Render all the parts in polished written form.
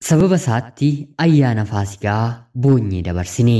Sababa isaatti ayyaana Faasigaa boonyee dabarsine.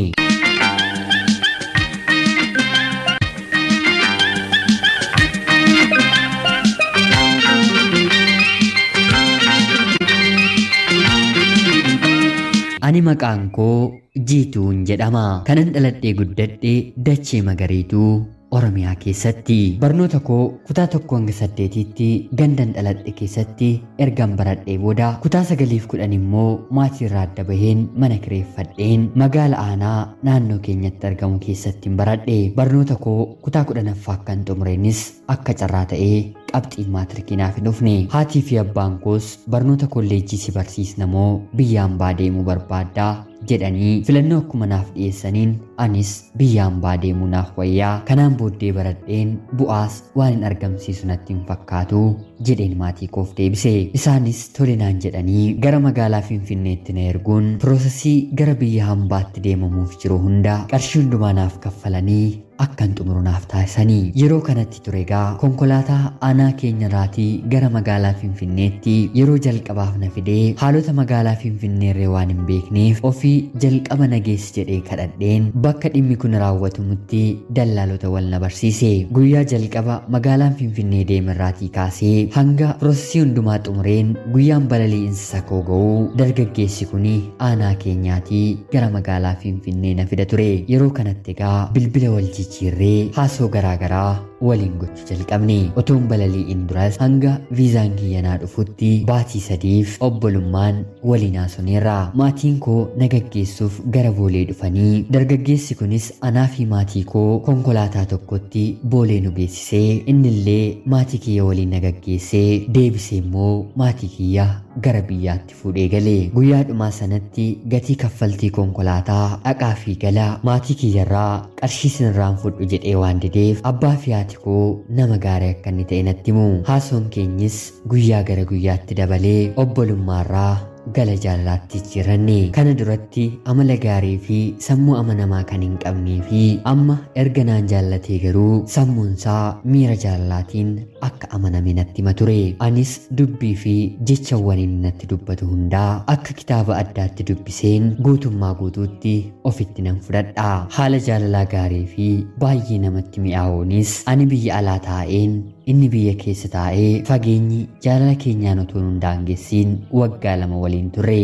Ani maqaan koo Jiituun jedhama. Kanan dhaladhee guddadhe dachee magariituu Oromiyaa keessatti. Barnoota koo kutaa 1 hanga 8tti gandan dhaladhe keessatti ergan baradhee booda kutaa 9 fi 10 immoo maatii irraa adda baheen mana kireeffadheen magaala aanaa naannoo keenyatti argamu keessatti baradhe. Barnoota koo kutaa 10ffaa akkan xumureenis akka carraa ta'ee qabxiin maatirikii naaf hin dhufne. Haatii fi abbaan koos barnoota kolleejjii si barsiisna moo biyya hambaa deemuu barbaaddaa jedhanii filannoo akkuma naaf dhiyeessaniin anis biyya hambaa deemuu naaf wayyaa, kanaan booddee baradheen bu'aas waan hin argamsiisu natti hin fakkaatu jedheen maatii koof deebise. Isaanis tole naan jedhanii gara magaalaa Finfinneetti na erguun piroosesii gara biyya hambaatti deemamuuf jiru hunda qarshii hundumaa naaf kaffalanii akkan xumuru naaf taasisanii. Yeroo kanatti ture egaa konkolaataa aanaa keenyarraatii gara magaalaa Finfinneetti yeroo jalqabaaf na fidee haalota magaalaa Finfinneerree waan hin beekneef ofii jalqaba nageessi jedhee kadhadheen bakka dhimmi kun raawwatamutti dallaalota wal na barsiise. Guyyaa jalqaba magaalaan Finfinnee deemerraatii kaasee hanga piroosesii hundumaa xumureen guyyaan balali'insa koo ga'uu dargaggeessi kun aanaa keenyaatii gara magaalaa Finfinnee na fida ture. Yeroo kanatti egaa bilbila wal jijjiirree haasoo garaagaraa waliin gochuu jalqabne. Otoon balali'in duras hanga viizaan kiyya naa dhufutti baatii 3f obbolummaan waliin haasoneerra. Maatiin koo na gaggeessuuf gara Boolee dhufanii dargaggeessi kunis anaa fi maatii koo konkolaataa tokkotti Boolee nu geessisee innillee maatii kiyya waliin na gaggeessee deebisee immoo maatii kiyya gara biyyaatti fuudhee gale. Guyyaa dhumaa sanatti gatii kaffaltii konkolaataa dhaqaa fi gala maatii kiyyarraa qarshii sinirraan fudhu jedhee waan dideef abbaa fi haati koo nama gaarii akka inni ta'e natti himu. Haasoon keenyis guyyaa gara guyyaatti dabalee obbolummaarraa gala jaalalaatti jijjiiranne. Kana duratti amala gaarii fi sammuu amanamaa kan hin qabnee fi amma erga naan jaallatee garuu sammuunsaa miira jaalalaatiin akka amaname natti hima ture. Anis dubbii fi jechawwan inni natti dubbatu hundaa akka kitaaba addaatti dubbiseen guutummaa guutuutti ofitti nan fudhadha. Haala jaalalaa gaarii fi baay'ee namatti mi'aawuunis ani biyya alaa taa'een inni biyya keessa taa'ee fageenyi jaalala keenyaan otoo nun daangessiin waggaa 2 waliin turre.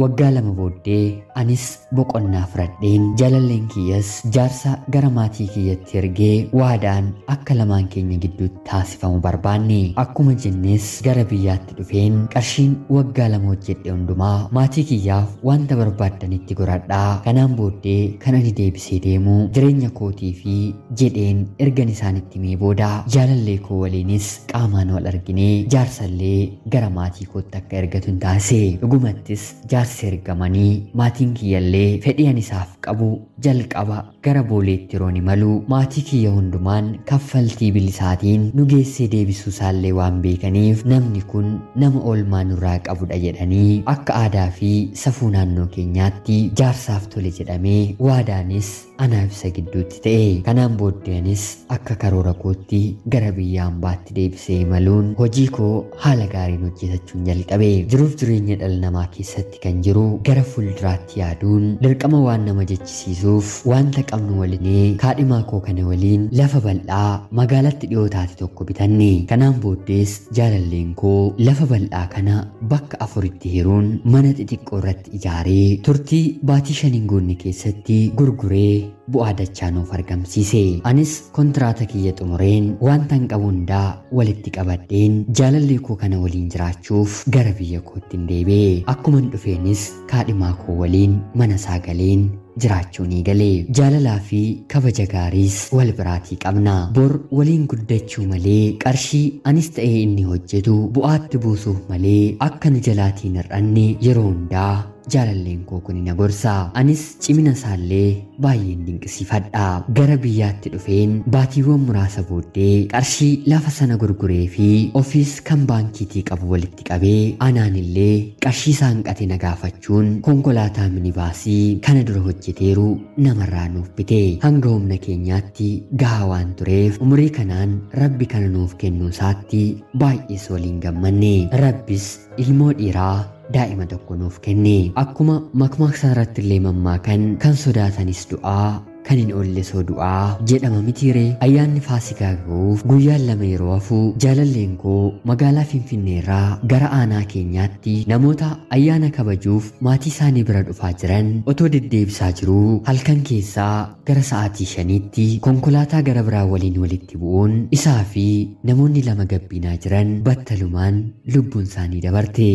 Waggaa 2 booddee anis boqonnaa fudhadheen jaalalleen kiyyas jaarsa gara maatii kiyyatti ergee waadaan akka lamaan keenya gidduutti taasifamu barbaanne. Akkuma jennes gara biyyaatti dhufeen qarshiin waggaa 2 hojjedhe hundumaa maatii kiyyaaf wanta barbaaddanitti goradhaa, kanaan booddee kan ani deebisee deemu jireenya kootii fi jedheen ergan isaanitti himee booda jaalallee koo waliinis qaamaan wal arginee jaarsallee gara maatii kootti akka ergatu hin taasise. Dhugumattis jaarsi ergamanii maatiin kiyyallee fedhii ani isaaf qabu jalqaba gara Booleetti yeroo imalu maatii kiyya hundumaan kaffaltii bilisaatiin nu geessee deebisuu isaallee waan beekaniif namni kun nama oolmaa nurraa qabudha jedhanii akka aadaa fi safuu naannoo keenyaatti jaarsaaf tole jedhamee waadaanis anaaf isa gidduutti ta'e. Kanaan booddeenis akka karoora kootti gara biyya hambaatti deebisee imaluun hojii koo haala gaariin hojjetachuun jalqabe. Jiruuf jireenya dhala namaa keessatti kan jiru gara fuulduraatti yaaduun dirqama waan nama jechisiisuuf wanta qabnu waliin kaadhimaa koo kana waliin lafa bal'aa magaalatti dhiyoo taate tokko bitanne. Kanaan booddees jaalalleen koo lafa bal'aa kana bakka afuritti hiruun mana xixiqqoo irratti ijaaree turtii baatii 5 guunne keessatti gurguree bu'aa dachaa nuuf argamsiise. Anis kontiraata kiyya xumureen wanta hin qabu hundaa walitti qabadheen jaalallee koo kana waliin jiraachuuf gara biyya kootti hin deebi'e. Akkuman dhufeenis kaadhimaa koo waliin mana isaa galeen jiraachuu ni galee. Jaalalaa fi kabaja gaariis wal biraatii qabna. Bor waliin guddachuu malee qarshii anis ta'ee inni hojjetu bu'aatti buusuuf malee akka nu jalaatiin hir'anne yeroo hundaa Jaalalleen koo kun na gorsa. Anis cimina isaallee baay'een dinqisiifadha. Gara biyyaatti dhufeen baatiiwwan muraasa booddee qarshii lafa sana gurguree fi ofiis kan baankiitii qabu walitti qabee anaan illee qarshii isaan qate na gaafachuun konkolaataa minibaasii kana dura hojjeteeru namarraa nuuf bite. Hanga humna keenyaatti gahaa waan tureef umurii kanaan Rabbi kana nuuf kennuu isaatti baay'ees waliin gammanne. Rabbis ilmoo dhiiraa daa'ima tokko nuuf kenne. Akkuma makmaaksa irratti illee mammaakan kan sodaatanis du'aa kan hin oolle soo du'aa jedhama mitiiree. Ayyaanni Faasikaa ga'uuf guyyaan 2 yeroo hafu jaalalleen koo magaalaa Finfinneerraa gara aanaa keenyaatti namoota ayyaana kabajuuf maatii isaanii bira dhufaa jiran otoo deddeebisaa jiruu halkan keessaa gara sa'aatii 5tti konkolaataa gara biraa waliin walitti bu'uun isaa fi namoonni 2 gabbinaa jiran battalumaan lubbuun isaanii dabarte.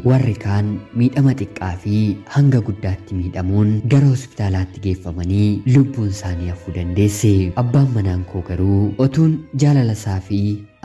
Warri kaan miidhama xiqqaa fi hanga guddaatti miidhamuun gara hospitaalaatti geeffamanii lubbuun isaanii hafuu dandeesse. Abbaan manaan koo garuu otuun jaalala isaa fi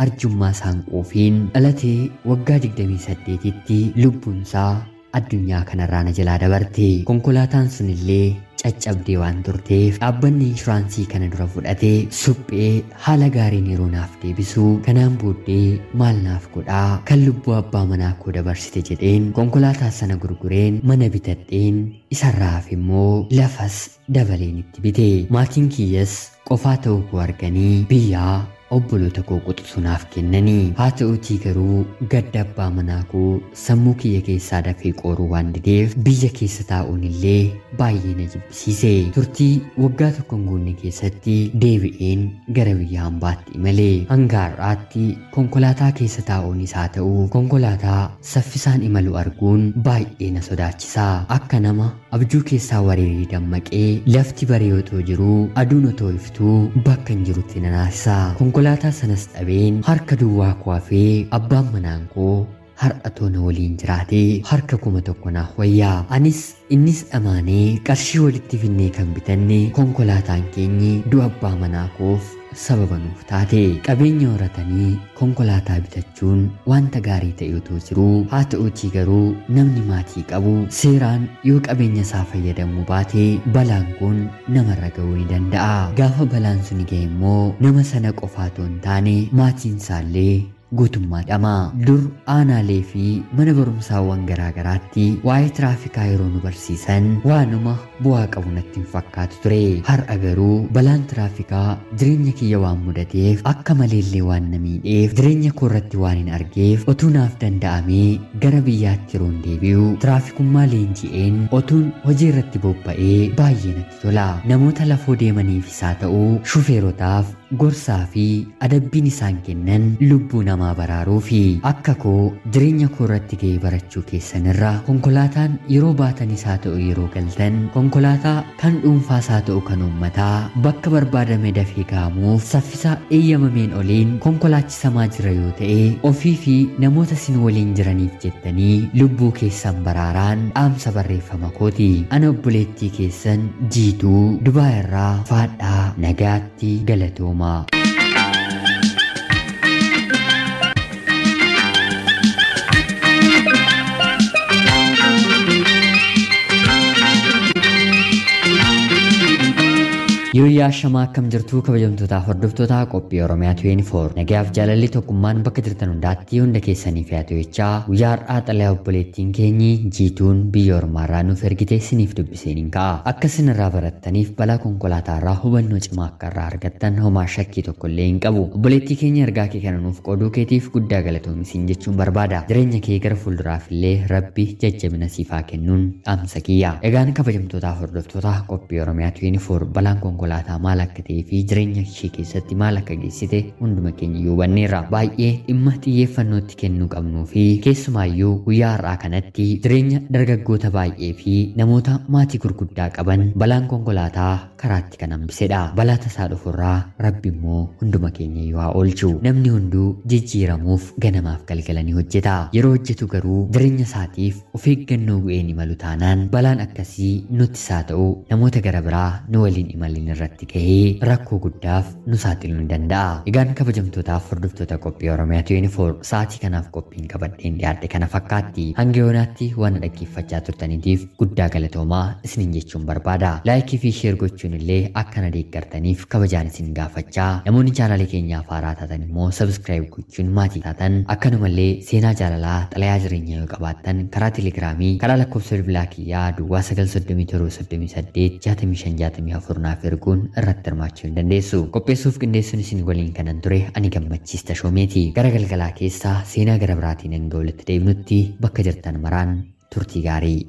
arjummaa isaan quufiin dhalatee waggaa 28tti lubbuun isaa addunyaa kanarraa na jalaa dabarte. Konkolaataan sunillee caccabdee waan turteef dhaabbanni inshuraansii kana dura fudhatee suphee haala gaariin yeroo naaf deebisu kanaan booddee maal naaf godhaa kan lubbuu abbaa manaa koo dabarsite jedheen konkolaataa sana gurgureen mana bitadheen isarraaf immoo lafas dabaleen itti bite. Maatiin kiyyas qofaa ta'uu koo arganii biyyaa obboloota koo quxisuu naaf kennanii. Haa ta'uutii garuu gadda abbaa manaa koo sammuu kiyya keessaa dafee qoruu waan dideef biyya keessa taa'uun illee baay'ee na jibbisiise. Turtii waggaa tokko hin guunne keessatti deebi'een gara biyya hambaatti imale. Hanga har'aatti konkolaataa keessa taa'uun isaa ta'uu konkolaataa saffisaan imalu arguun baay'ee na sodaachisa. Akka nama abjuu keessaa wareeree dammaqee lafti baree otoo jiruu aduun otoo iftuu bakka hin jirutti na naasisa. Konkolaataa sanas dhabeen harka duwwaa koo hafee abbaan manaan koo har'a toona waliin jiraatee harka 1000 naaf wayyaa. Anis innis dhamaanee qarshii walitti finnee kan bitanne konkolaataan keenyi du'a abbaa manaa koof sababa nuuf taate. Qabeenya horatanii konkolaataa bitachuun wanta gaarii ta'e otoo jiruu haa ta'uutii garuu namni maatii qabu seeraan yoo qabeenya isaa fayyadamuu baate balaan kun namarra ga'uu ni danda'a. Gaafa balaan sun ga'e immoo nama sana qofaa otoo hin taane maatiin isaallee guutummaa dhama. Dur aanaalee fi mana barumsaawwan garaagaraatti waa'ee tiraafikaa yeroo nu barsiisan waanuma bu'aa qabu natti hin fakkaatu ture. Har'a garuu balaan tiraafikaa jireenya kiyya waan mudateef akka maleellee waan na miidheef jireenya koo irratti waan hin argeef otuu naaf danda'amee gara biyyaatti yeroon deebi'u tiraafikummaa leenji'een otuun hojii irratti bobba'ee baay'ee natti tola. Namoota lafoo deemaniif isaa ta'uu shufeerotaaf gorsaa fi adabbiin isaan kennan lubbuu namaa baraaruu fi akka koo jireenya koo irratti ga'ee barachuu keessanirra konkolaataan yeroo baatanis haa ta'u yeroo galtan konkolaataa kan dhuunfaas haa ta'u kan uummataa bakka barbaadame dafee ga'amuuf saffisa eeyyamameen oliin konkolaachisamaa jira yoo ta'e ofii fi namoota isin waliin jiraniif jettanii lubbuu keessan baraaraan dhaamsa barreeffama kooti. Ana obboleettii keessan Jiituu Dubaa irraa faadhaa nagaatti galatooma. Yooyyaa shamaa akkam jirtuu kabajamtootaaf hordoftoota qophii Oromiyaa 24 nagayaaf jaalalli tokkummaan bakka jirtan hundaatti hunda keessaniif haa ta'u jechaa guyyaa har'aa xalayaa obboleettiin keenyi Jiituun biyya ormaarraa nuuf ergite isiniif dubbiseen hin ka'a. Akka isinirraa barattaniif balaa konkolaataarraa hubannoo cimaa akka irraa argattan homaa shakkii tokko illee hin qabu. Obboleettii keenya ergaa kee kana nuuf qooduu keetiif guddaa galatoomi siin jechuun barbaada. Jireenya kee gara fuulduraaf illee Rabbi jajjabina siif haa kennuun dhaamsa kiyya. Egaan kabajamtootaaf hordoftoota qophii Oromiyaa 24 balaan konkolaataa maal akka ta'ee fi jireenya ishee keessatti maal akka geessite hunduma keenya iyyuu hubanneerra. Baay'ee dhimma xiyyeeffannootti kennuu qabnuu fi keessumaayyuu guyyaa har'aa kanatti jireenya dargaggoota baay'ee fi namoota maatii gurguddaa qaban balaan konkolaataa karaatti kan hambisedha. Balaa tasaa dhufurraa Rabbi immoo hunduma keenya iyyuu haa oolchu. Namni hunduu jijjiiramuuf ganamaaf galgala ni hojjeta. Yeroo hojjetu garuu jireenya isaatiif of eeggannoo bu'een imalu taanaan balaan akkasii nutti isaa ta'u namoota gara biraa nu waliin imalin irratti gahee rakkoo guddaaf nu saaxiluu ni danda'a. Egaan kabajamtootaaf hordoftoota qophii Oromiyaa 24 sa'aatii kanaaf qophiin qabadheen dhiyaadhe kana fakkaatti. Hanga yoonaatti waan dhaggeeffachaa turtaniitiif guddaa galatoomaa isiniin jechuun barbaada. Laayikii fi sheer gochuun illee akka na deeggartaniif kabajaan isin gaafachaa, namoonni chaanaalii keenyaaf haaraa taatan immoo sabskiraayib gochuun maatii taatan, akkanumallee seenaa jaalalaa xalayaa jireenyaa yoo qabaattan karaa telegiraamii karaa lakkoofsa bilbilaa kiyyaa duwwaa 937 38 65 64 naaf erguun irratti hirmaachuu ni dandeessu. Qopheessuuf qindeessuun isin waliin kanan ture ani Gammachiis Tashoomeeti. Gara galgalaa keessaa seenaa gara biraatiin hanga walitti deebinutti bakka jirtan maraan turtii gaarii.